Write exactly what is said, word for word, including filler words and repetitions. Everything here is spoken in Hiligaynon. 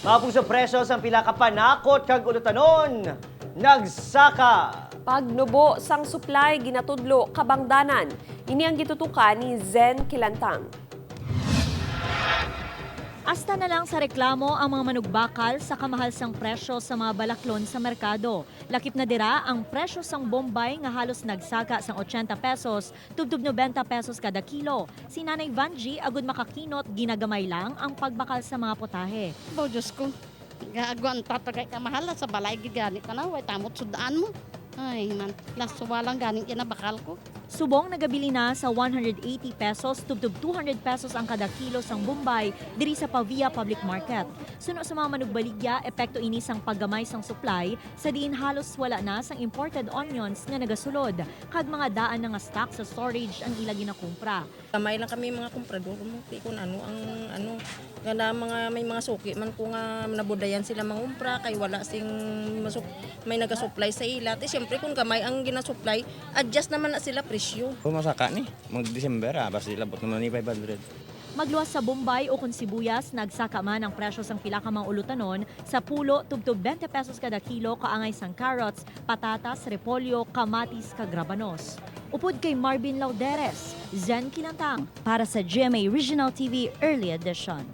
Subong sa presyo sang pila ka panakot kag ulutanon, nagsaka. Pagnubo sang supply ginatudlo kabangdanan. Ini ang gitutokan ni Zen Kilantang. Asta na lang sa reklamo ang mga manugbakal sa kamahal sang presyo sa mga balaklon sa merkado. Lakip na dira ang presyo sang bombay nga halos nagsaka sang ochenta pesos tubtob nobenta pesos kada kilo. Si Nanay Vangie, agud makakinot, ginagamay lang ang pagbakal sa mga putahe. Baw, Diyos ko. Gaagwanta ta kay kamahal sa balay gid gani ka na, way tamot sud-an mo. Ay man, lasuwa lang ganing kinabakal ko. Subong nagabili na sa one hundred eighty pesos tubtob two hundred pesos ang kada kilo sang bombay diri sa Pavia Public Market. Suno sa mga manugbaligya, epekto ini sang paggamay sang supply, sa diin halos wala na sang imported onions nga nagasulod, kag mga daan na nga stock sa storage ang ila ginakumpra. Gamay lang kami mga komprador mo, di kun ano ang ano, nga na mga, may mga suki man ko nga nabudayan sila mangumpra kay wala sing masup-, may nagasupply sa ila. Ti siyempre kung gamay ang ginasupply, adjust naman na sila presyo. Kung masaka ni, mag-December ah, basta labot naman ni five hundred. Magluwas sa bombay ukon sibuyas, nagsaka man ang presyo sang pila ka mga ulutanon sa pulo tubtob twenty pesos kada kilo, kaangay sang carrots, patatas, repolyo, kamatis, kag rabanos. Upod kay Marvin Lauderes, Zen Kilantang, para sa G M A Regional T V Early Edition.